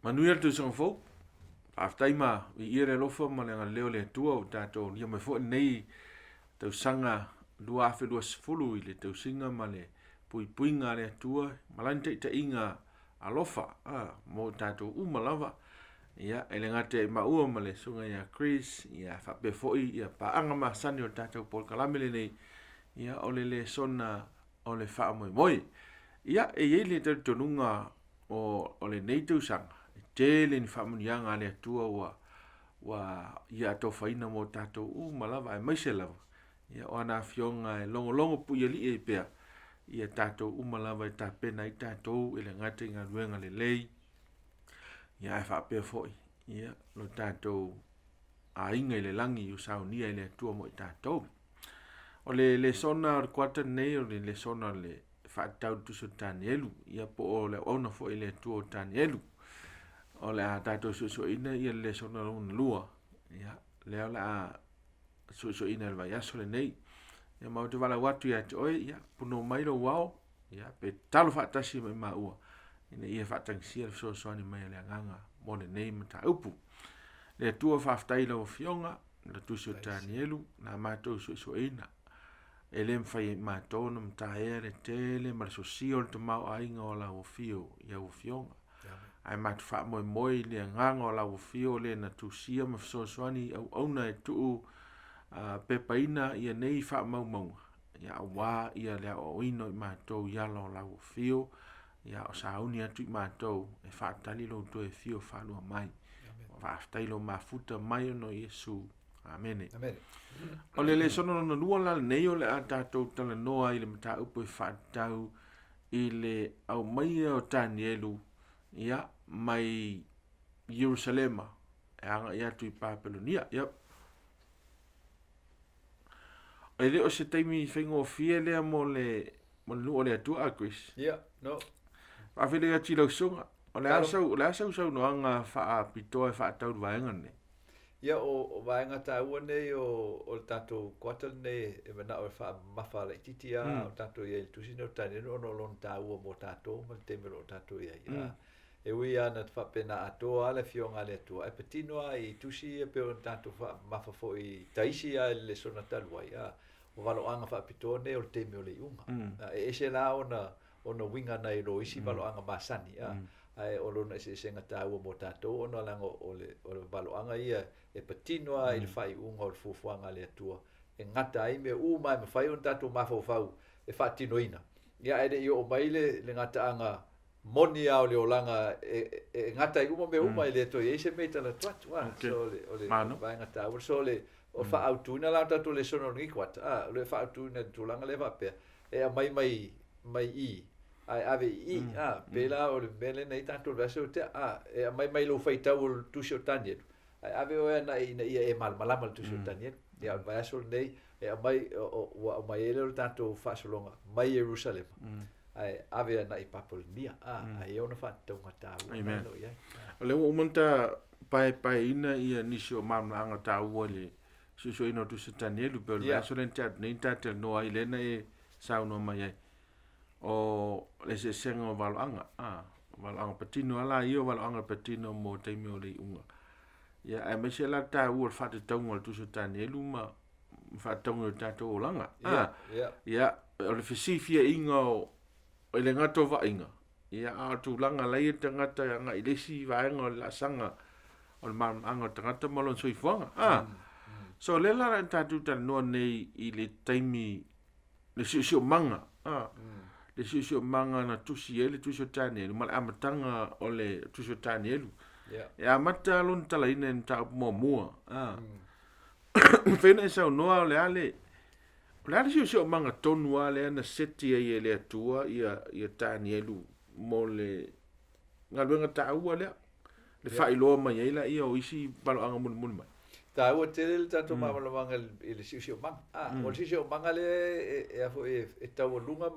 Manuia le tausaga fou. Faafetai ma viia le alofa ma le agalelei o le Atua ua tatou aulia mai foi lenei tausaga 2020 i le tausiga ma le puipuiga a le Atua ma lana taitaiga alofa mo tatou uma lava. Ia, e le gata ia maua ma le susuga ia Chris, ia faapea foi ia paaga masani o le tatou polokalame lenei, ia o le lesona o le faamoemoe. Ia, e i ai le talitonuga o lenei tausaga, e tele ni faamanuiaga a le Atua ua ia atofaina mo tatou uma lava, aemaise lava ia o ana afioga e logologo puialii ai pea ia tatou uma lava e tapena ai tatou e le gata i galuega lelei, ia ae faapea foi ia lo tatou aiga i le lagi ua saunia e le Atua mo i tatou. O le lesona o le kuata lenei o le lesona o le faatatau le tusi o Tanielu, ia po o le auauna foi le Atua o Tanielu. O le a tatou suesueina ia le lesona lona lua, ia lea o le a suesueina i le vaiaso lenei. Ia ma ou te valaau atu ia te oe, ia punou mai lou ao, ia pe tatalo faatasi ma maua ina ia faatagisia le fesoasoani mai a le Agaga mo lenei mataupu. Le Atua faafetai i lau Afioga, le tusi o Tanielu, na matou suesueina. E le mafai e matou ona mataea le tele ma le sosia o le tamaoaiga o lau afio i au afioga. Ae matou faamoemoe i le agaga o lau afio le na tusia ma fesoasoani i auauna e tuu pepaina ia nei faamaumauga, ia aua ia le aoaoina o i matou i ala o lau afio, ia o sauni atu i matou e faatali lou toe afio faalua mai. Faafetai lou mafuta mai ona o Iesu. Amene. Amene. O le lesona lona lua la lenei o le a tatou talanoa i le mataupu e faatatau i le aumaia o Tanielu ia, mai Ierusalema e agai atu i Papelonia. Ia. E le o se taimi faigofie lea mo le mo le nuu o le Atua a Chris. Ia, no. Faafeiloai atu i lau susuga. O le a sau, o le a sau saunoaga faapitoa e faatatau i le vaega lenei? Ia, o vaega taua nei o le tatou kuata lenei e manao e faamamafa laitiiti lava o tatou i ai i le tusi lenei o Tanielu ona o lona taua mo tatou ma le taimi o lo o tatou i ai. E ui lava ina faapena atoa lava le Afioga a le Atua, ae patino lava i tusi ia pei ona tatou faamamafa foi i taisi lava i le lesona talu ai, o valoaga faapitoa nei o le taimi o le iuga. E ese la ona ona uiga nai lo isi valoaga masani, ae o lona eseesega taua mo tatou ona leaga o le o le valoaga ia e patino lava i le faaiuga o le fuafuaga a le Atua e gata ai mea uma e mafai ona tatou mafaufau e faatinoina. Ia ae le i oo mai le le gataaga moni lava o le olaga e e gata ai uma mea uma e le toe i ai se mea i talaatu atu. So o le o le vaega taua. So o le o le faaautuina la o tatou lesona o lenei kuata, o le faaautuina i le tulaga lea faapea e aumai mai mai i ae ave i i, a, pēlā o le mea lea na i ai tatou i le vaiaso ua tea, a, e aumai mai lou faitau o le tusi o Tanielu, ae ave oe agai ina ia e malamalama i le tusi o Tanielu. Ia, o le vaiaso lenei, e aumai, ua aumai ai lea o le tatou faasologa mai Ierusalema, ae ave agai i Papalonia, a, ae i ai ona faatatauga taua o lo o i ai. O lea ua uma ona ta paepaeina ia nisi o malamalamaaga taua i le suesueina o tusi o Tanielu, pei o le vaiaso lea na tea atu nei na ta talanoa ai, lea na e saunoa mai ai, o le eseesega o valoaga, a, valoaga patino lava la ia o valoaga patino mo taimi o le iuga. Ia, aemaise la le taua o le faatatauga o le tusi o Tanielu ma faatatauga i o tatou olaga. A, ia, o le fesifiaiga o e le gata o vaaiga, ia, a o tulaga la ia tagata e agai i le isi vaega o le laasaga o le malamalamaaga o le tagata ma lona soifuaga. A, so lea la na tatou talanoa nei i le taimi le siosiomaga, a, le siosiomaga na tusi ai le tusi o Tanielu ma le amataga o le tusi o Tanielu. E amata lona talaina i le mataupu muamua, a. Mafai ona e saunoa o le a le o le a le siosiomaga tonu lava lea na seti ai e le Atua ia Tanielu mo le galuega taua lea, le faailoa mai ai laia o isi valoaga mulimuli mai. Taua tele le tatou malamalamaga i le siosiomaga. O le siosiomaga lea e a foi e taualuga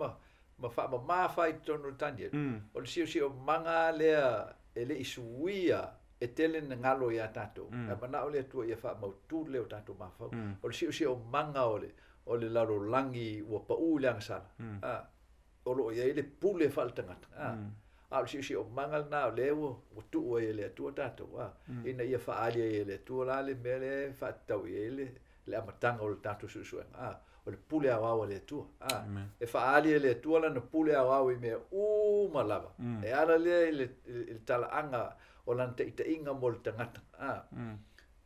ma faamama fa i totonu o le Tanielu, o le siosiomaga lea e le i suia e tele na galo ia tatou, ae manao le Atua ia faamautu lelei o tatou mafaufau. O le siosiomaga o le lalolagi ua pau i le agasala, o lo o i ai le pule faaletagata. A o le siosiomaga lena o lea ua, ua tuu ai e le Atua tatou, a, ina ia faaali ai e le Atua la le mea lea e faatatau i ai le, le amataga o le tatou suesuega, a, o le pule aoao a le Atua, a. E faaali e le Atua lana pule aoao i mea uma lava. E ala lea i le, i le talaaga o lana taitaiga mo le tagata, a.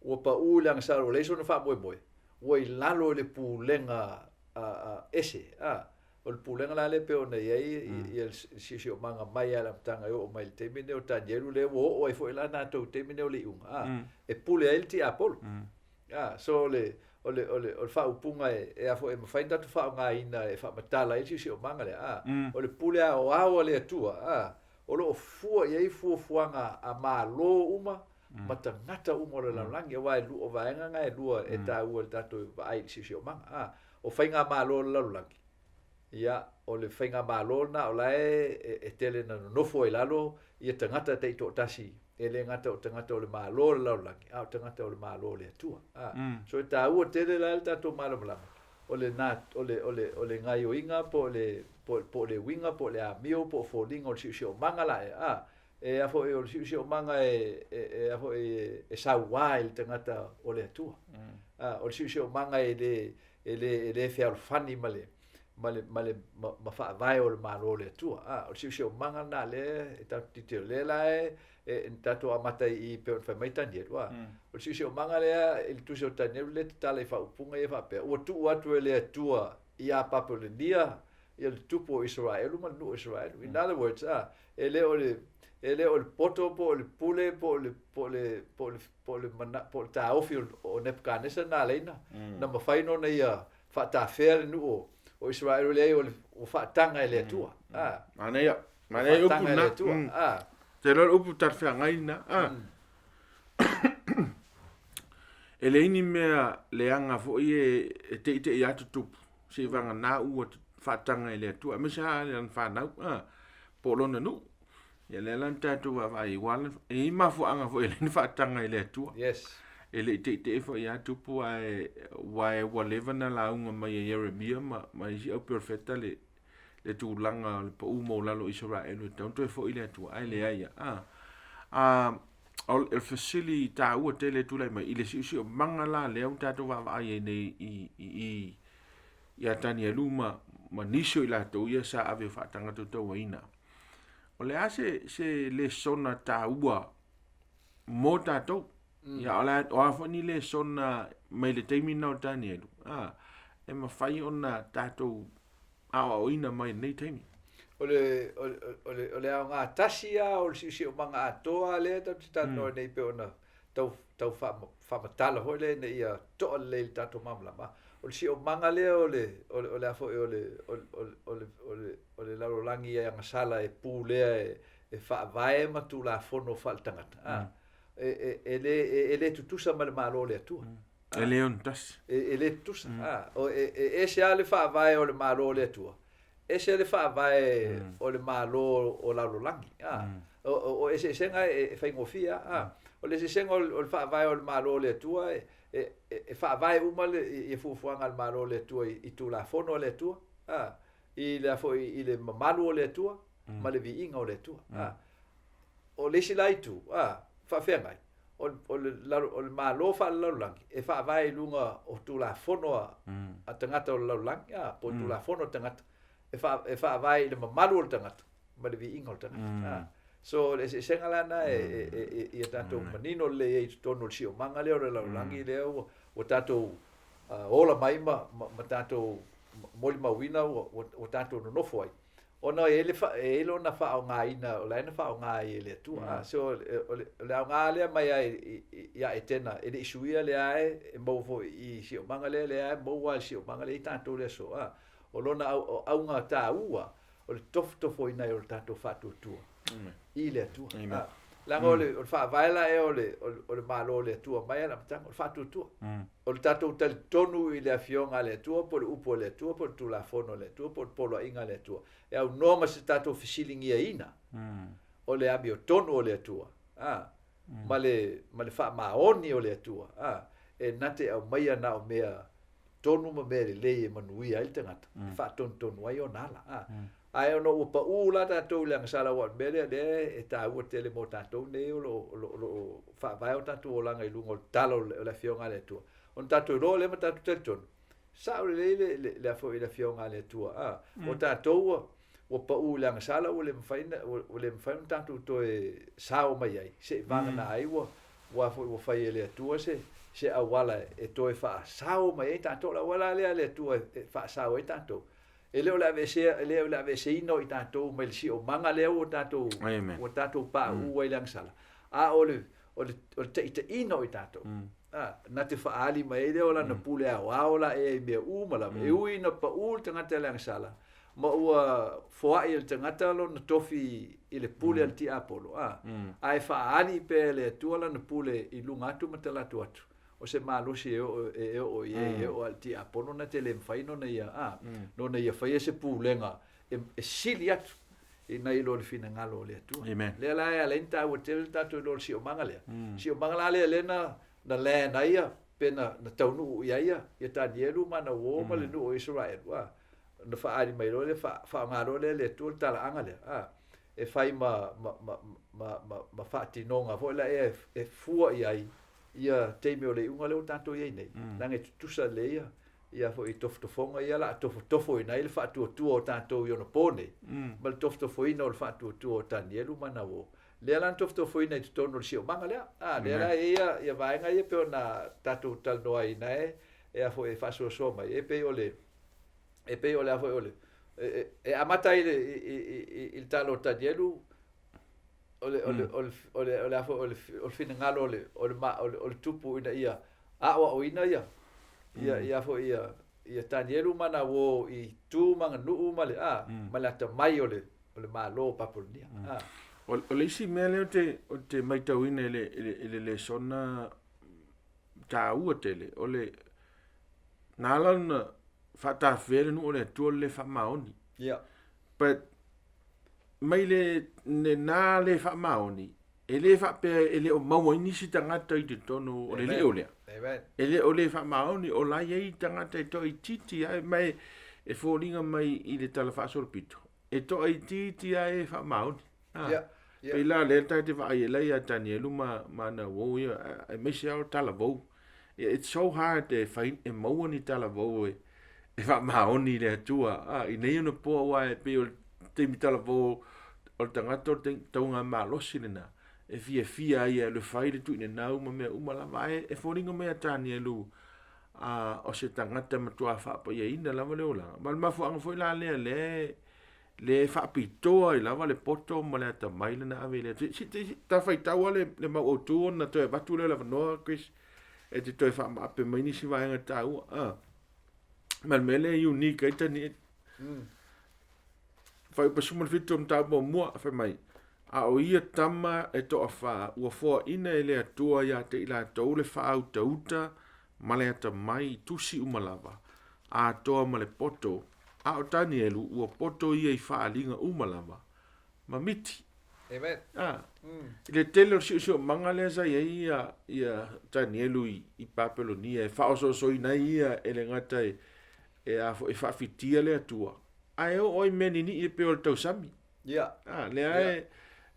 Ua pau i le agasala ua leai sona faamoemoe, ua i lalo i le pulega a, a, ese, a. O le pulega la lea e pei ona i ai ia le siosiomaga mai lava i le amataga e oo mai i le taimi lenei o Tanielu lea ua oo ai foi la tatou i le taimi lenei o le iuga, a, e pule ai le tiapolo. A, so o le, o le, o le, o le faaupuga e, e a foi e mafai ona tatou faaaogaina e faamatala ai le siosiomaga lea, a, o le pule aoao a le Atua, a, o lo o fua i ai fuafuaga a Malo uma ma tagata uma o le lalolagi, aua e o vaega na e lua e taua i le tatou vaai i le siosiomaga, a, o faigamalo o le lalolagi, ia, o le faigamalo lena o la e, e tele ina nonofo ai i lalo ia tagata taitoatasi, e le gata o tagata o le Malo o le lalolagi, a o tagata o le Malo o le Atua. A, so e taua tele la le tatou malamalama, o le na, o le, o le, o le gaioiga po o le, po, po o le uiga po o le amio po o foliga o le siosiomaga la ea, a, e a foi o le siosiomaga e, e, e a foi e, e sauā i le tagata o le Atua. A, o le siosiomaga e le, e le, e le fealofani ma le, ma le, ma le, ma, ma faavae o le Malo o le Atua. A, o le siosiomaga lena lea e tatou te tilotilo, lea la e, e, e tatou amata i i pei ona fai mai Tanielu, a. O le siosiomaga lea i le tusi o Tanielu lea e tatala i faaupuga ia faapea, ua tuu atu e le Atua iā Papelenia ia le tupu o Isaraelu ma le nuu o Isaraelu. In other words, a, e le o le, e le o le poto po o le pule po o le, po o le, po o le, po o le, mana, po o le taofi o, o Nepukanesa na ala ai na, na mafai ona ia faatafea le nuu o, o Isaraelu, leai, o le, ua faataga e le Atua. A. Manaia, manaia upu Faataga e na. le Atua. A. Te iloa le upu talafeagai na. A. E leai ni mea leaga foi e, e teitei atu tupu, seivagana ua faataga e le Atua, aemaise lava lana fanau, a, po o lona nuu. Ia lea la na tatou vaavaai aua le, e i ai mafuaaga foi e leai ni faataga e le Atua. Yes. E le i teitei foi ia tupu ae aua e ua leva na lauga mai e Ieremia ma, ma isi au perofeta le, le tulaga o le pau maualalo o Isaraelu e tatau ona toe foi le Atua, ae leai a. A, a, o le fesili taua tele e tulai mai i le siosiomaga la lea ua tatou vaavaai ai nei i, i, i, ia Tanielu ma, ma nisi o i latou ia sa ave faataga tautauaina. O le a se, se lesona taua mo tatou? Ia, o le a, o a foi ni lesona mai le taimi lena o Tanielu, a, e mafai ona tatou aoaoina mai lenei taimi. O le, o le, o le, o le aoga tasi lava o le siosiomaga atoa lea tatou te talanoa nei pei ona tau, tau faamatala foi lea ina ia toa lelei le tatou malamalama. O le siomaga lea o le, o le, o le a foi o le, o le, o le, o le, o le lalolagi e agasala e pulea e, e faavae ma tulafono faaletagata. A, e, e, e le, e, e le tutusa ma le Malo o le Atua. E le onotasi. E, e le tutusa. A, o, e, e ese lava le faavae o le Malo o le Atua, ese le faavae o le Malo o lalolagi. A, o, o, o eseesega e, e faigofie lava. A, o le eseesega o le, o le faavae o le Malo o le Atua, e, e, e faavae uma le, ia fuafuaga a le Malo o le Atua i, i Tulafono a le Atua, a, i le a foi i le mamalu o le Atua ma le viiga o le Atua. A, o le isi la itu, a, faafeagai, o, o, le, o le Malo faalelalolagi e faavae i luga o Tulafono a, a tagata o le lalolagi, a, po o Tulafono a tagata, e, fa, e faavae i le mamalu o le tagata ma le viiga o le tagata. A. So, o le eseesega la na e, e, e, e, ia tatou manino lelei ai i totonu o le siomaga lea o le lalolagi lea ua, ua tatou uh, ola mai ma, ma, ma tatou molimauina ua, ua, ua tatou nonofo ai. Ona e i ai le fa, e i ai lona faaaogaina, o la e na faaaoga ai e le Atua. A, so, o le, o le, o le aoga lea mai ai ia Etena, e le i suia lea e, e maua foi i siomaga lea, lea e maua i siomaga lea i tatou le aso. A, o lona au, o auga taua, o le tofotofoina ai o le tatou faatuatua i le Atua. Amen. A, leaga o le, o le faavae la ea o le, o le, o le Malo o le Atua mai lava i le amataga, o le faatuatua. O le tatou talitonu i le Afioga a le Atua, po o le Upu a le Atua, po o le Tulafono a le Atua, po o le Poloaiga a le Atua, e aunoa ma se tatou fesiligiaina o le amiotonu o le Atua, a, ma le, ma le faamaoni o le Atua, a, e na te aumaia na o mea tonu ma mea lelei e manuia ai le tagata, e faatonutonu ai ona ala, a. Ae ona ua paʻū la tatou i le agasala aua o le mea lea lea e taua tele mo tatou nei o lo o lo o lo o faavae o tatou olaga i luga o le tala o le Afioga a le Atua. Ona tatou iloa lea ma tatou talitonu, sao lelei le le le a foi le Afioga a le Atua, a. O tatou ua ua paʻū i le agasala ua le mafai ona ua le mafai ona tatou toe sao mai ai, seivagana ai ua ua foi ua fai e le Atua se se auala e toe faasao mai ai tatou. O le auala lea a le Atua e faasao ai tatou, E le o le aveesea, e le o le aveeseina o i tatou mai le siomaga lea ua tatou, ua tatou pauu ai i le agasala, a o le, o le, o le taitaiina o i tatou. A, na te faaali mai ai lea o lana pule aoao la ea i mea uma lava. E ui ina pau le tagata i le agasala, ma ua foai e le tagata lona tofi i le pule a le tiapolo, a, ae faaali pea e le Atua lana pule i luga atu ma talaatu atu. o se malosi e oo e oo i ai, e oo lava i le tiapono na te le mafai ona ia, a, nona ia faia se pulega e, e sili atu i nai lo le finagalo o le Atua. Amen. Lea la e ala ai ona taua tele le tatou iloa o le siomaga lea. Siomaga la lea lea na, na land ai ia, pe na, na taunuu i ai ia, ia Tanielu ma ana uo ma le nuu o Isaraelu, a, ona faaali mai loa lea, faaaoga loa lea e le Atua le talaaga lea, a, e fai ma, ma, ma, ma, ma, ma faatinoga foi la ea e fua i ai ia taimi o le iuga lea ua tatou i ai nei, leaga e tutusa lelei ia, ia foi tofotofoga ia o le a tofotofoina ai le faatuatua o tatou i onapo nei, ma le tofotofoina o le faatuatua o Tanielu ma ana uo. Lea la na tofotofoina i totonu o le siomaga lea. A, lea la e i ai ia vaega ia pei ona tatou talanoa ai ina e, e a foi e faasoasoa mai, e pei o le, e pei o le a foi o le, e, e amata ai i le, i, i, i, i le tala o Tanielu, o le, o le, o le, o le, o le a foi, o le, o le finagalo o le, o le, o le, o le tupu ina ia aoaoina ia, ia, ia foi ia, ia Tanielu ma ana uo i tu ma aganuu ma le, a, ma le atamai o le, o le Malo o Papolonia. A. O, o le isi mea lea ou te, ou te maitauina i le, i le, i le lesona taua tele, o le, na ala ona faatafea le nuu o le Atua o le le faamaoni. Ia. But mai le lena le faamaoni, e le faapea e le o maua ai nisi tagata i totonu o le leo lea. Amen. E le o le faamaoni, o la e i ai tagata e toaitiiti lava, ma e foliga mai i le Tala Faasolopito, e toaitiiti lava e faamaoni. Ah. Yeah. Yeah. Pei la lea tatou te vaai ai la ia Tanielu ma, ma ana uo ia, aemaise lava o talavou. Yeah, it's so hard e whai, e maua ni talavou e, e faamaoni i le Atua. Ah, i nei ona po aua e pei o le taimi talavou o le tagata o le tauga malosi lena. E fiafia ai e le fai le tuinenau ma mea uma lava. Ae e foliga mai a Tanielu a o se tagata matua faapaiaina lava le olaga. Ma le mafuaaga foi la lea lea le faapitoa ai lava le poto ma le atamai lena ave i le Atua. Si, si, ta faitau lava le, le mau autu ona toe avatu lea o le avanoa, Chris, e te toe faamaape mai nisi vaega taua. Ah. Ma le mea lea e unique ai tani. Fuaiupu 17 o mataupu muamua, fai mai, A o ia tama e toafā, ua foaina e le Atua iā te i latou le faautauta ma le atamai i tusi uma lava, atoa ma le poto, a o Tanielu ua poto ia i faaaliga uma lava, ma miti. Amen. A, i le tele o le siosiomaga lea sa i ai ia, ia Tanielu i, i Papelonia e faaosoosoina ai ia e le gata e, e, a foi, e faafitia le Atua, ae oo ai mea ninii e pei o le tausami. Ia. A, lea yeah. e,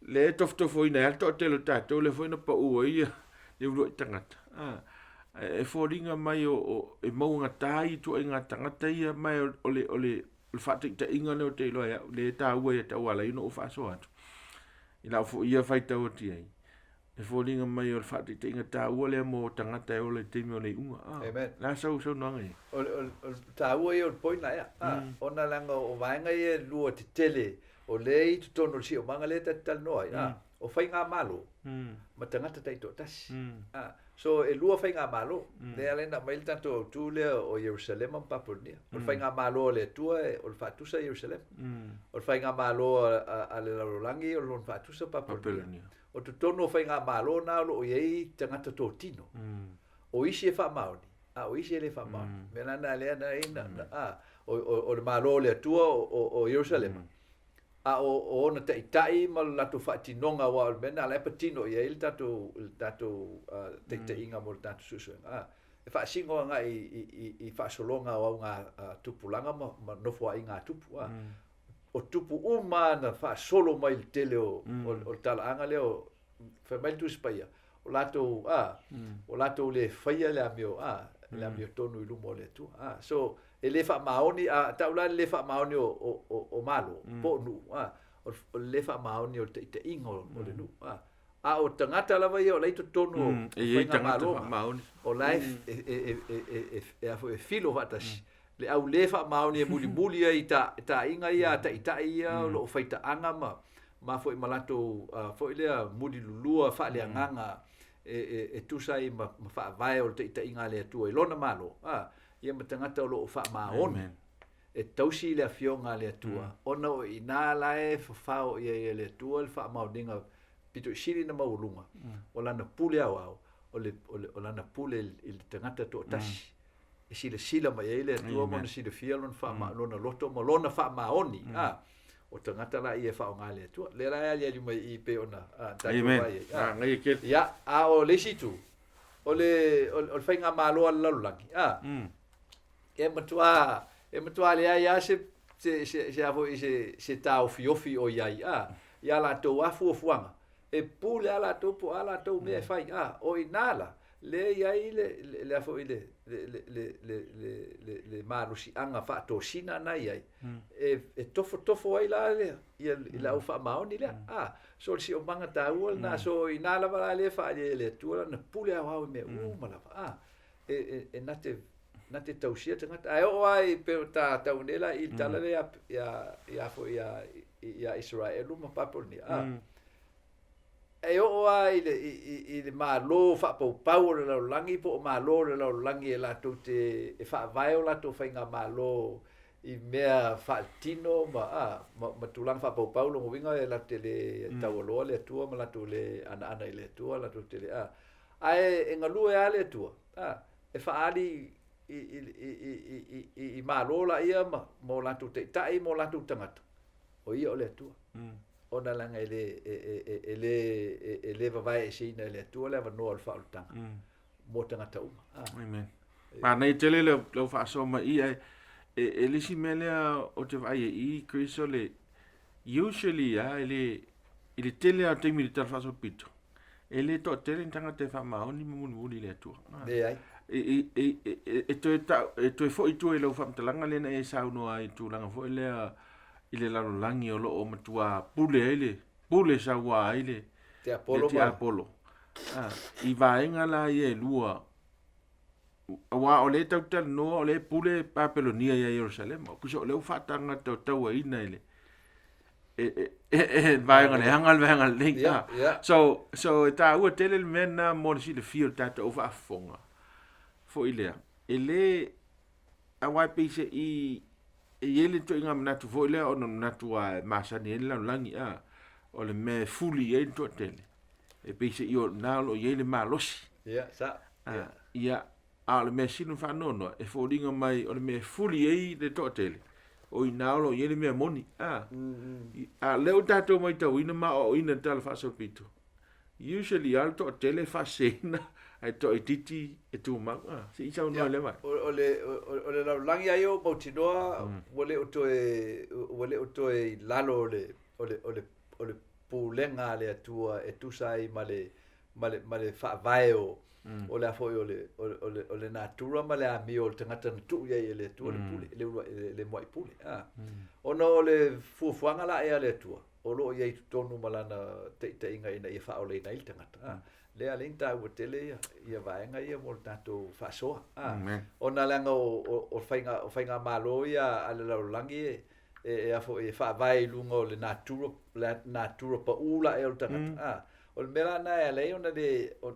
lea e tofotofoina ai le toatele o tatou, lea foi na pau ai ia le uluai tagata. A, e foliga mai o, o e mauagata ai ituaiga tagata ia, ma o, o le, o le, o le faataitaiga lea ou te iloa e au, lea e taua ia te au ala ai ona ou faasoa atu. I lau foi ia faitau atu i ai, e foliga mai o le faataitaiga taua lea mo tagata e ola i taimi o le iuga. Ah, Amen. Le a sau saunoaga ia? O le, o le, o le taua ia o le point la ea. Ah, ona leaga o vaega ia e lua tetele o lea i totonu o le siomaga lea ta te talanoa ai. Ah, o faigamalo ma tagata taitoatasi. Ah, so e lua faigamalo. Lea ala ai na aumai le tatou autu lea o Ierusalema ma Papalonia. O le faigamalo a le Atua o le faatusa Ierusalema. O le faigamalo a, a, a le lalolagi o le lona faatusa Papalonia. Papalonia. O totonu o faigamalo na o lo o i ai tagata totino. O isi e faamaoni, a o isi e le faamaoni. Mea la na lea na ai na, na a, o, o, o le Malo o le Atua o, o, o Ierusalema. A o, o ona taitai ma le latou faatinoga aua o le mea na la e patino i ai le tatou, le tatou uh, taitaiga mo le tatou suesuega. A, e faasino agai i, i, i, i faasologa o auga uh, tupulaga ma, ma nofoaiga a tupu. A, o tupu uma lava na faasolo mai i le tele o o le talaaga lea o fai mai le Tusi Paia, o latou a, o latou le faia le amio a, le amiotonu i luma o le Atua. A, so e le faamaoni, a tau la le le faamaoni o o o Malo po o nuu, a, o le le faamaoni o le taitaiga o le nuu. A, a o tagata lava ia o la e i totonu o faigamalo, o la e e e a foi e filo faatasi le au le faamaoni e mulimuli ai i taaiga ia a taitai ia o lo o faitaaga ma ma foi ma latou foi lea mulilulua faaleagaga e tusa ai ma faavae o le taitaiga a le Atua i Lona Malo, a, ia ma tagata o lo o faamaoni e tausi i le Afioga a le Atua, ona o i ina la e fafao i ai e le Atua le faamaoniga pito i sili ona maualuga o Lana pule aoao, o le, o Lana pule i le tagata toatasi. E silasila mai ai le Atua ma ona silafia lona, faama, lona loto ma lona faamaoni. A, o tagata la ia e faaaoga e le Atua. Lea la e aliali mai i i pei ona tatou vaai ai. A, ia, a o le isi itu, o le, o le faigamalo a le lalolagi, a, e matua, e matua leai lava se, se, se, se, a foi, se, se taofiofi o i ai, a, ia latou lava fuafuaga, e pule lava latou po o a latou mea e fai, a, o i ina la, lea e i ai le, le, a foi, le, le, le, le, le, le, le, le malosiaga faatosina na i ai, e, e tofotofo ai la le, ia, le au faamaoni lea. A, so o le siomaga taua lena, so o i ina lava la lea e faaali ai e le Atua lana pule aoao i mea uma lava, a, e, e, e na te, na te tausia tagata. Ae oo lava i pei o ta tau nei la i le tala lea ia, ia, foi ia, ia Isaraelu ma Papelonia, a, E oo lava i le, i, i le malo faapaupau o le lalolagi po o malo o le lalolagi e latou te e faavae o latou faigamalo i mea faaletino ma, a, ma, ma tulaga faapaupau, lona uiga e latou te le taualoa le Atua ma latou le anaana i le Atua, latou te le, a. Ae e galue lava le Atua, a, e faaali i, i, i, i, i, i malo laia ma, ma o latou taitai ma o latou tagata, o Ia o le Atua. Ona leaga e le, e, e, e, e le, e, e le vavaeeseina e le Atua le avanoa o le faaolataga mo tagata uma. Ah. Amen. Manaia tele lau, lau faasoa mai i ae e, e le isi mea lea o te vaai ai i Chris o le usually a e le i le tele lava o taimi i le Tala Faasolopito e le toatele ni tagata e faamaoni ma mulimuli i le Atua. Ah. Leai. E, e, e, e, e, toe ta, e toe foi i tua i lau faamatalaga lea na e saunoa ai i tulaga foi lea i le lalolagi o lo o matua pule ai le pule sauā ai le tiapolo, le tiapolo. Ah, i vaega la ia e lua aua o lea tatou talanoa o lea e pule Papelonia ia Ierusalema kusa o lea ua faatagatautauaina i le e, e, e, e vaega leaga le vaega lelei yeah, yeah. So, so e taua tele le mea lena mo le silafia o le tatou faafofoga foi lea e le Aua e pei se i e i ai le ituaiga manatu foi lea ona manatu lava e masani ai le lalolagi, a, o le mea e fuli i ai le toatele, e pei se i o lena o lo o i ai le malosi. Ia, sa. A, ia, a o le mea sili ona faanoanoa, e foliga mai o le mea e fuli ai le toatele, o i ina o lo o i ai le mea moni. A, a o lea ua tatou matauina ma aoaoina i le Tala Faasolopito, Usually lava le toatele e faaseseina ae toaitiiti e tumau. Ah, se i saunoa lea vai. O le o le lalolagi lava ia ua mautinoa ua le o toe ua le o toe i lalo o le o le o le o le pulega a le Atua e tusa ai ma le ma le ma le faavae o o le a foi o le o le o le natura ma le amio o le tagata na tuu i ai e le Atua le pule le le muai pule. Ah. Ona o le fuafuaga la ea a le Atua o lo o i ai i totonu ma lana taitaiga ina ia faaolaina ai le tagata. A, lea alai na taua tele ia, ia vaega ia mo le tatou faasoa. A, ona leaga o, o, o, faiga, o faigamalo ia a le lalolagi e, e, e, a foi, e faavae i luga o le natura, le natura paū la ea o le tagata. A, o le mea la lena e ala ai ona le,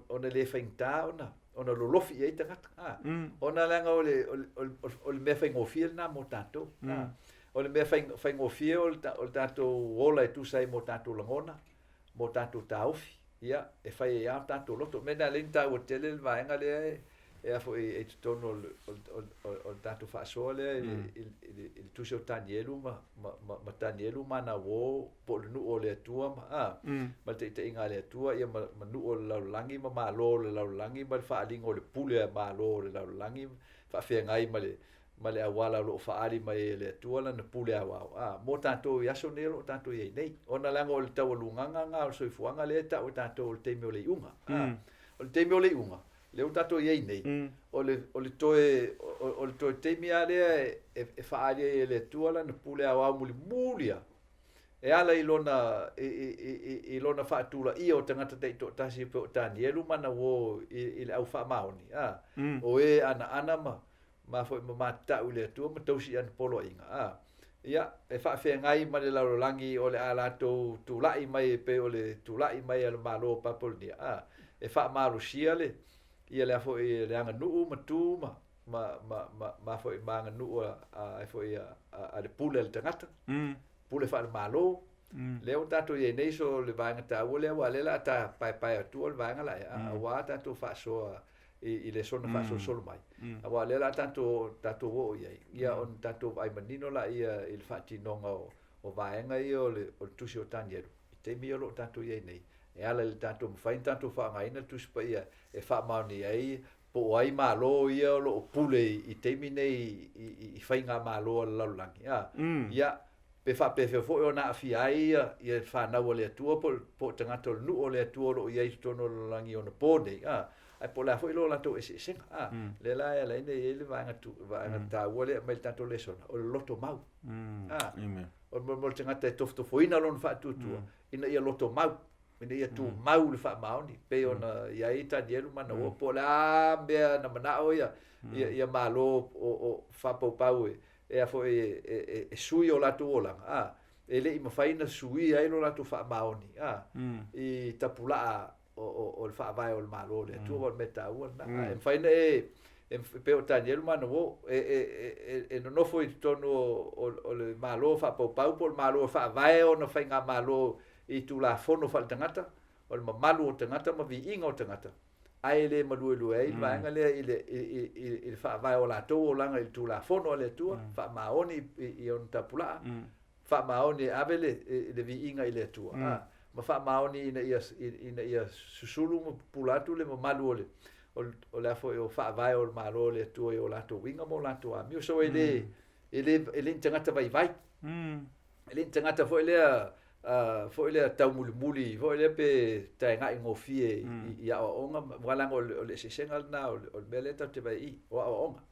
ona le faigata ona, ona lolofi i ai tagata. A, ona leaga o le, o le, o le, o le mea faigofie lena mo tatou. A, O le mea faigofie o le tatou ola e tusa ai mo tatou lagona, mo tatou taofi, ia, e fai ai lava o tatou loto. O le mea lena e ala ai ona taua tele le vaega lea e a foi e i totonu o le tatou faasoa lea i le tusi o Tanielu ma Tanielu ma ana uo po o le nuu o le Atua ma, a, ma le taitaiga a le Atua, ia ma nuu o le lalolagi ma malo o le lalolagi ma le faaaliga o le pule a malo o le lalolagi faafeagai ma le. ma le auala o lo o faaali mai ai e le Atua Lana pule aoao, a, mo tatou i aso nei o lo o tatou i ai nei. Ona leaga o le taualugaga lena o le soifuaga lea e tau e tatou o le taimi o le iuga, a. O le taimi o le iuga, lea ua tatou i ai nei, o le, o le toe, o, o le toe taimi lava lea e, e faaali ai e le Atua Lana pule aoao mulimuli lava, e ala i lona, i, i, i, i lona faatulaia o tagata taitoatasi e pei o Tanielu ma ana uo i, i le au faamaoni, a, o e anaana ma, ma foi ma matatau i le Atua ma tausi i ana poloaiga, a, ia, e faafeagai ma le lalolagi o le a latou tulai mai e pei o le tulai mai a le Malo o Papolonia, a, e faamalosia le, ia le a foi le aganuu ma tu ma, ma, ma, ma, ma foi ma aganuu a, a, a foi a, a, a le pule a le tagata, pule faale-Malo, lea ua tatou i ai nei, so le vaega taua lea, aua o lea o le a ta paepae atua le vaega la ea, aua tatou faasoa i, i le soona faasolosolo mai. Aua o lea o le a tatou, tatou oo i ai, ia ona tatou vaai manino laia i le faatinoga o, o vaega ia o le, o le tusi o Tanielu, i taimi ia o lo o tatou i ai nei, e ala i le tatou mafai ona tatou faaaogaina le Tusi Paia e faamaonia ai po o ai Malo ia o lo o pule i taimi nei i, i, i faigamalo a le lalolagi, a, ia, pe faapefea foi ona aafia ai ia, ia fanau a le Atua po, po o tagata o le nuu o le Atua o lo o i ai i totonu o le lalolagi i ona po nei, a, ae po o le a foi lo latou eseesega, a, lea la e ala ai ona i ai le vaega, tu, vaega taua lea e aumai i le tatou lesona, o le loto mau. A, o le mo le tagata e tofotofoina lona faatuatua, ina ia loto mau, ina ia tumau le faamaoni, pei ona i ai Tanielu ma ana uo, po o le a mea na manao ia, ia, ia Malo o, o faapaupau e, e a foi e, e, e sui o latou olaga, a, e le i mafai ona suia ai lo latou faamaoni, a, i tapulaa o, o, o le faavae o le Malo o le Atua, aua o le mea taua lena. A e mafai ona e, e pei o Tanielu ma ana uo, e, e, e, e nonofo i totonu o, o, o le Malo faapaupau po o le Malo e faavae ona faigamalo i Tulafono faaletagata, o le mamalu o tagata ma viiga o tagata, ae e le maluelue ai le vaega lea i le, i, i, i, i le faavae o latou olaga i le Tulafono a le Atua, faamaoni i, i ona tapulaa, faamaoni e ave le, le viiga i le Atua, a, ma faamaoni ina ia, ina ia susulu ma pupula atu le mamalu o le, o le, o le a foi o faavae o le Malo o le Atua i o latou uiga ma o latou amio. So e le, e le, e le ni tagata vaivai. E le ni tagata foi lea, foi lea taumulimuli foi lea pe taegai gofie i, i aoaoga, aua leaga o le, o le eseesega lena o le, o le mea lea tatou te vaai i, o aoaoga.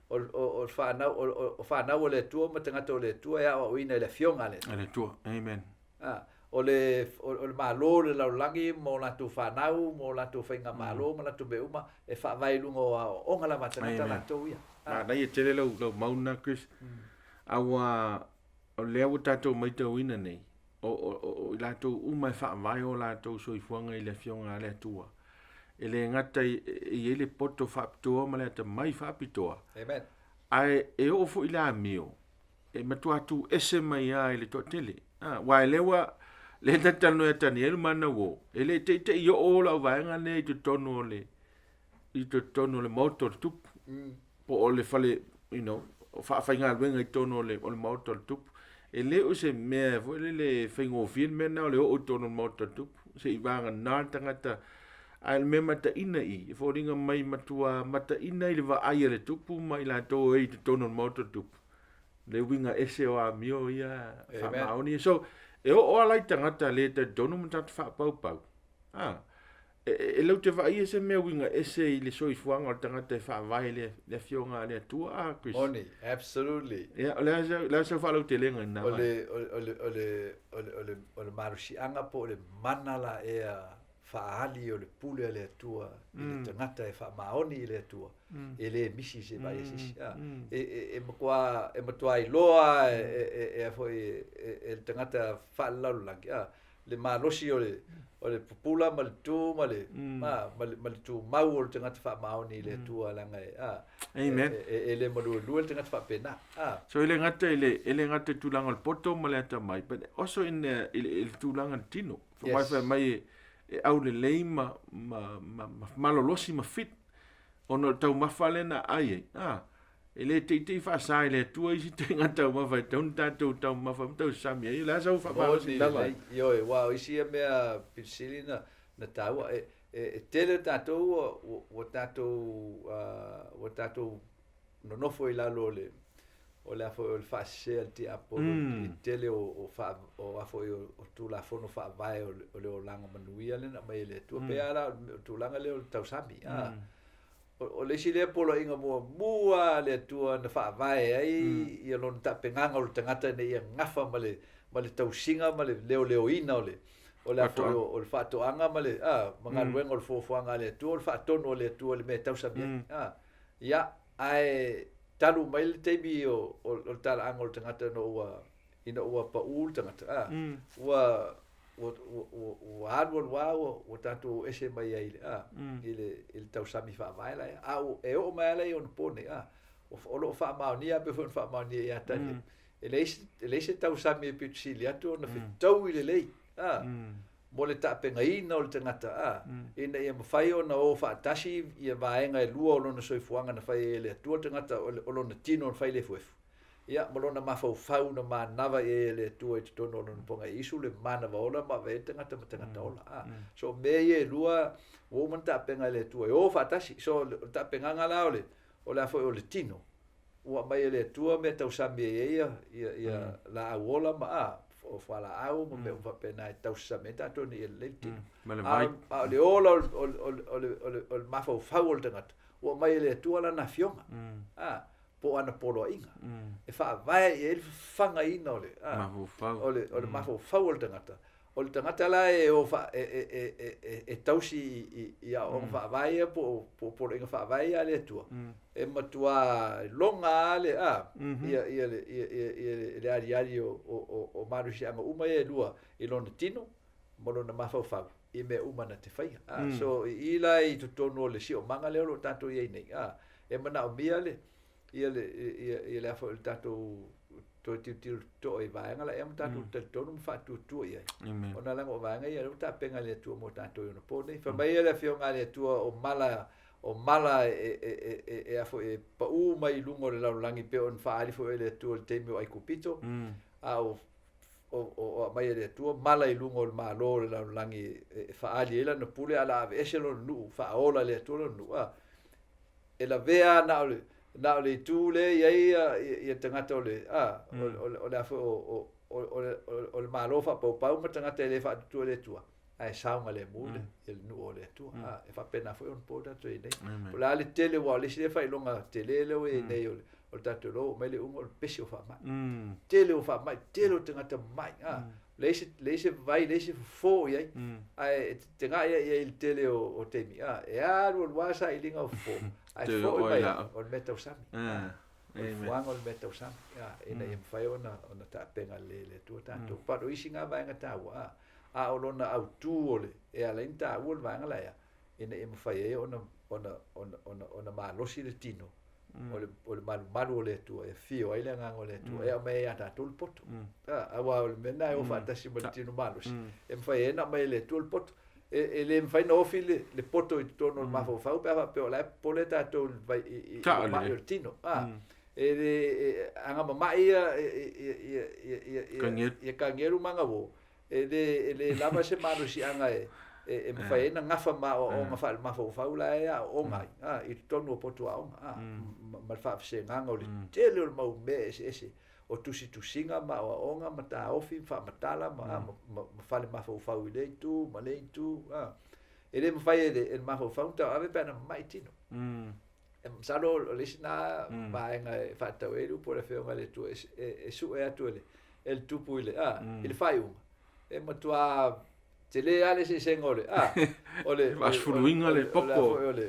O, o, o fanau, o, o fanau a le Atua ma tagata o le Atua e aoaoina i le Afioga a le Atua. A le Atua. Amen. A, o le, o, o le Malo o le lalolagi ma o latou fanau ma o latou faigamalo ma latou mea uma e faavae i luga o aoaoga lava a tagata latou ia. A. Manaia tele lau, lau mau lena, Chris. Aua o lea ua tatou maitauina nei, o, o, o, o i latou uma e faavae o latou soifuaga i le Afioga a le Atua. E le gata i, e i ai le poto faapitoa ma le atamai faapitoa. Amen. Ae e oo foi i le amio, e matua tu ese mai lava i le toatele. Ah, aua e lea ua, lea ta te talanoa ia Tanielu ma ana uo, e le teitei oo lau vaega lea i totonu o le, i totonu o le maota o le tupu. Po o le fale, you know, faafaigaluega i totonu o le, o le maota o le tupu. E le o se mea foi lele faigofie le mea lena o le oo i totonu o le maota o le tupu. Se i vagana le tagata. Ae o le mea mataina i, e foliga mai matua mataina i le vaai a le tupu ma i latou e i totonu o le maota o le tupu. Le uiga ese o amio ia faamaoni. So, e oo lava la i tagata le talitonu ma tagata faapaupau. Ah, e, e lau te vaaia se mea uiga ese i le soifuaga o le tagata e faavae le, le afioga a le Atua, ah, Chris. Moni, absolutely. Ia, o le a sau, le a sau faalautelega i lena O le, o le, o le, o le, o le, o le, o le malosiaga po o le mana la ea faaali o le pule a le Atua i le tagata e faamaoni i le Atua, e le misi i se vaai a se isi. A, e, e, e matua, e matua iloa e, e, e, e a foi e, e, e le tagata faalelalolagi, a, le malosi o le, o le pupula ma le tu ma le, ma, ma le, ma le tumau o le tagata faamaoni i le Atua leaga e, a, Amen. e, e, e le maluelue le tagata faapena. A. So e le gata i le, e le gata i tulaga o le poto ma le atamai, but also in the, i le, i le tulaga o le tino. Yes. Wai fai mai e, e aulelei ma, ma, ma, ma malolosi ma fit, ona o le taumafa lea na ai ai. Ah, E le teitei faasa i le Atua isi taiga taumafa e tatau ona tatou taumafa ma tausami ai. O le a sau faamalosi Moni lava? lelei, ioe, aua o isi ia mea pilisili na, na taua. E, e, e tele tatou ua, ua, ua tatou, ua tatou nonofo i lalo o le o le a foi o le faasese a le tiapolo i le tele o o faa o a foi o o Tulafono Faavae o le o le olaga manuia lea na aumai e le Atua. Pei lava la o le tulaga lea o le tausami a. O o le isi lea poloaiga muamua a le Atua na faavae ai ia lona taapegaga o le tagata ina ia gafa ma le ma le tausiga ma le leoleoina o le o le a foi o le faatoaga ma le a ma galuega o le fuafuaga a le Atua, o le faatonu a le Atua i le mea e tausami ai. A, ia, ae talu mai le taimi o o le talaaga o le tagata ina ua ina ua paū le tagata, a, ua ua ua ua alu alu lava ua ua tatou ese mai ai i le a i le i le tausami faavae la ia. A e oo mai lava la i ona po nei, a, o lo o faamaonia pei foi ona faamaonia ia Taniela, e leai e leai se tausami e pito sili atu ona fetaui lelei, a, mo le taapegaina o le tagata, a, ina ia mafai ona o faatasi ia vaega e lua o lona soifuaga na fai ai e le Atua le tagata, o lona tino na fai i le efuefu, ia, ma lona mafaufau na manava i ai e le Atua i totonu o lona poga e Isu le manava ola ma ave ai le tagata ma tagata ola, a. So o mea ia e lua ua uma ona tapena e le Atua e o faatasi. So o le tapenaga la o le o le a foi o le tino, ua aumai e le Atua mea tausami ai ai ia ia ia laau ola ma a o fualaau ma mea uma faapena e tausasami ai tatou ina ia lelei le tino. Ma le vai. A o le ola o le o le o le o le o le mafaufau o le tagata, ua aumai e le Atua lana afioga, a, po o ana poloaiga, e faavae i ai le fafagaina o le a mafaufau. O le o le mafaufau o le tagata. O le tagata la e o fa, e, e, e, e, e, e tausi i, i, i aoaoga faavae ia po o, po o poloaiga faavae ia a le Atua, e matuā loga lava le, a, ia, ia, le, ia, ia, ia le, le aliali o, o, o, o malosiaga uma ia e lua i lona tino ma lona mafaufau i mea uma na te faia. A, so i i la i totonu o le siomaga lea o lo o tatou i ai nei, a, e manaomia le, ia le, ia, ia le a foi o le tatou toe tilotilo totoa i vaega la ea ma tatou talitonu ma faatuatua i ai. Amen. Ona leaga o vaega ia lea ua tapena e le Atua mo tatou i ona po nei. Fai mai le Afioga a le Atua o mala o mala e e e e e a foi e paū mai i luga o le lalolagi pei ona faaali foi e le Atua i le taimi o Aikupito, a o o o o aumai e le Atua mala i luga o le malo o le lalolagi e, e faaali ai lana pule a o le a aveese lona nuu, faaola e le Atua lona nuu. A e lavea na o le na o le itu lea e i ai ia, ia tagata o le a o, o, o le a foi o, o, o, o, le, o le Malo faapaupau ma tagata e le faatutua i le Atua, ae saogalemu le, ia le nuu o le Atua. A, e faapena foi ona po tatou i ai nei. O le a le tele, aua o le isi lea faailoga tele lea ua i ai nei o le, o le tatou iloa ua mai le iuga o le pesi o faamai. Tele o faamai, tele o tagata mamai. A, leai se, leai se vai, leai se fofo o i ai, ae e tega'i ai i ai i le tele o, o taimi, a, e alu alu lava sailiga o fofo, ae Toe foi oi mai la. o le mea tausami. A, Ah, o le amen. fuaga o le mea tausami, a, ina ia mafai ona, ona tapena lelei e le Atua tatou. But o isi na vaega taua, a, a o lona autū o le, e ala ai ona taua le vaega la ea, ina ia mafai ai ona, ona, ona, ona, ona malosi le tino, o le, o le malumalu o le Atua, e afio ai le Agaga o le Atua, e aumai ai ia tatou le poto. A, aua o le mea lena e o faatasi ma le tino malosi, e mafai ai ona aumai e le Atua le poto. E, e le mafai ona ofi le, le poto i totonu o le mafaufau pe a faapea o la e popole tatou i le vai, i, i, i le mai o le tino. A, e le, e, agamama'i ia, ia, ia, ia, ia, ia, ia, Kagelu. ia kagelu ma agauō, E le, e le lava se malosiaga e, e, e mafai ai ona gafa ma aoaoga faale-mafaufau la e aooga ai, a, i totonu o potu aoga, a, ma, ma le faafesegaga o le tele o le mau mea eseese o tusitusiga ma aoaoga ma taofi ma faamatala ma, a, ma, ma, ma fale mafaufau i lea itu ma lea itu, a. E le mafai e le, e le mafaufau ona tauave pe ana mamai tino. E masalo o le isi na vaega e faatatau ai le upu a le Afioga i le Atua e, e, e sue atu e le, e le tupu i le, a, i le faaiuga. E matuā tele lava le eseesega o le, a, o le, Faasefuluina le popo. o le,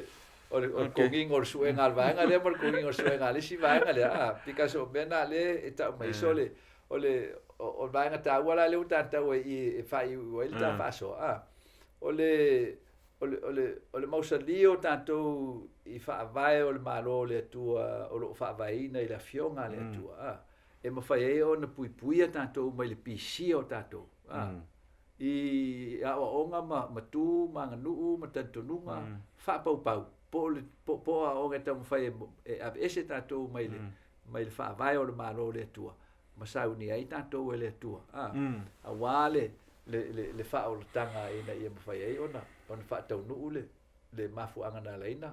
o le, o le kogiga o le suega a le vaega lea ma le kogiga o le suega a le isi vaega lea, a, because o mea na lea e tau mai. So le, o le, o, o le vaega taua la lea ua tatau ai i e faaiuiu ai le ta faasoa, a, o le, O le, o le, o le mausali o tatou i faavae o le Malo o le Atua o lo o faavaeina i le Afioga a le Atua, a, e mafai ai ona puipuia tatou mai le pisia o tatou, a, i aoaoga ma, ma tu ma aganuu ma talitonuga faapaupau, po o le, po, po o aoaoga e taumafai e, e aveese tatou mai le, mai le faavae o le Malo o le Atua, ma saunia ai tatou e le Atua, a, aua le, le, le, le faaolataga ina ia mafai ai ona, ona faataunuu le, le mafuaaga na ala ai na,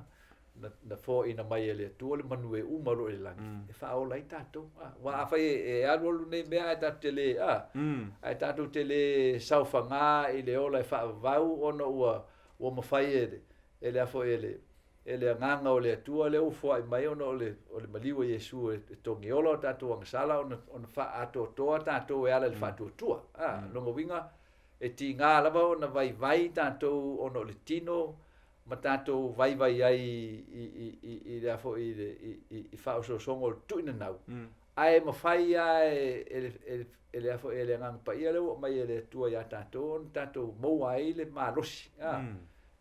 Na, na foaina mai e le Atua le manu e uma o lo o i le lagi, mm. e faaola ai tatou. Ah, aua afai e, e alualu nei mea ae tatou te le, ah, mm. ae tatou te le saofagā i le ola e faavavau ona ua, ua mafai e, e le afo e le, e le agaga o le Atua lea ua foai mai ona o le, o le maliu o Iesu e, e togiola o tatou agasala ona, ona faaatoatoa tatou e ala i le mm. faatuatua. Ah, mm. Lona uiga, e tigā lava ona vaivai tatou ona o le tino ma tatou vaivai ai i, i, i, i lea foi i, i, i, i faaosoosoga o le tuuinanau, mm. ae mafai lava e, e, e, e lea foi e le Agaga Paia lea ua aumai e le Atua iā tatou ona tatou maua ai le malosi, a, mm.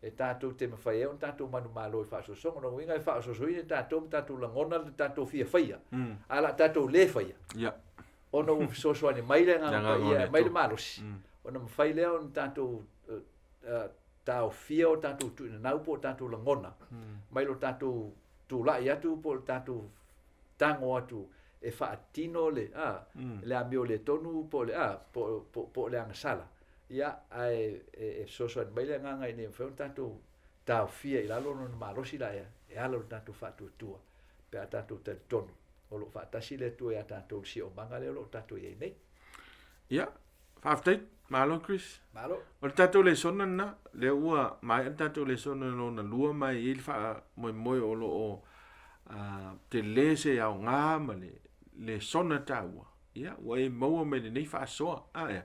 e tatou te mafai ai ona tatou manumalo i faaosoosoga. Lona uiga e faaosoosoina tatou ma tatou lagona le tatou fia faia, mm. a la tatou le faia. Yeah. Ona ua fesoasoani mai le Agaga Paia e aumai le malosi, mm. ona mafai lea ona tatou uh, taofia o tatou tuuinanau po o tatou lagona mai lo tatou tulai atu po o le tatou tago atu e faatino le a le amio le tonu po o le a po, po, po o le agasala ia ae e, e fesoasoani mai le agaga ina ia mafai ona tatou taofia i lalo lona malosi la ea e ala lo tatou faatuatua pe a tatou talitonu o lo o faatasi le Atua iā tatou i le siomaga lea o lo o tatou i ai nei. Ia, Faafetai, malo Chris. Malo. O le tatou lesona lena, lea ua maea le tatou lesona lona lua ma e i ai le faamoemoe o lo o uh, tele se aoga ma le lesona taua. Ia, ua e maua mai lenei faasoa. A ea,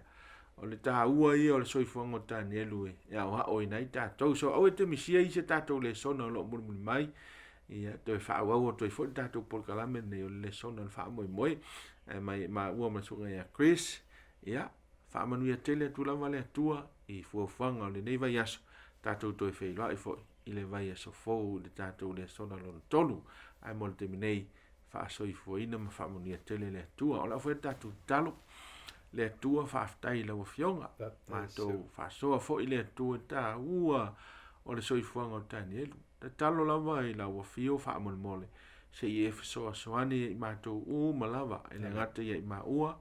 o le taua ia o le soifuaga o Tanielu e, e aoaoina ai tatou. So, aua e te misia i se tatou lesona o lo o mulimuli mai. Ia, toe faaauau atu ai foi le tatou polokalame lenei o le lesona o le faamoemoe. E mai maua ma le susuga ia Chris. Ia, faamanuia tele atu lava le Atua i fuafuaga o lenei vaiaso. Tatou toe feiloai foi i le vaiaso fou i le tatou lesona lona tolu. Ae mo le taimi nei, faasoifuaina ma faamanuia tele le Atua. O lau foi le tatou tatalo, le Atua faafetai i lau Afioga. Matou faasoa foi le Atua i le taua o le soifuaga o Tanielu. Tatalo lava i lau Afio faamolemole se i e fesoasoani ia i matou uma lava, e le gata ia i maua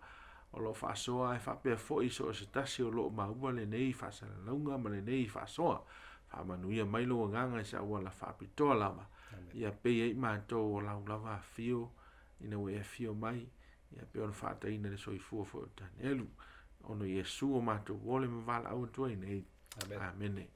o lo o faasoa ae faapea foi so o se tasi o lo o maua lenei faasalalauga ma lenei faasoa. Faamanuia mai lou agaga i se auala faapitoa lava, ia pei ai matou o lau lava afio ina ua e afio mai, ia pei ona faataina le soifua foi o Tanielu, ona o Iesu o matou ole ma valaau atu ai nei. Amene. Amene.